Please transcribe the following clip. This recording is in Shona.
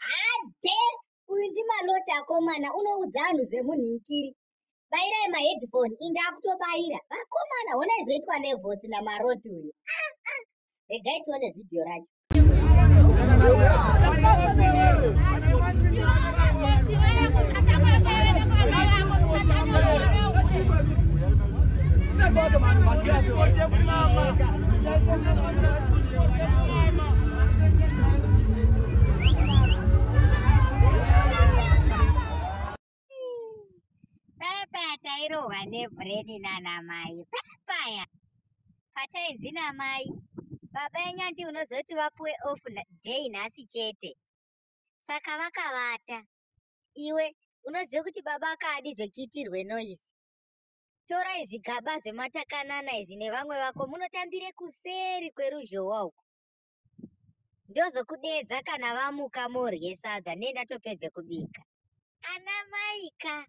Hade uyu ndimaloti akomana unoudza vanhu zvemunhinkiri. Bayirai maheadphone inda akutobayira. Vakomana honai zvoitwa levels namaroti uyu. Ah, ah. Regai tione vhidhiyo racho. Papa tairohwa nebreni nana mai papaya patainzi namai baba enyanti unozoti vapuwe off day nhasi chete saka vakavata iwe unoziva kuti baba akaadi zvekuitirwe noise torai zvigaba zvematakanana izvi nevamwe vako munotambire kuseri kweruzhowa uko ndozokudeedza kana vamuka morye sadza nee ndatopedze kubika ana maika.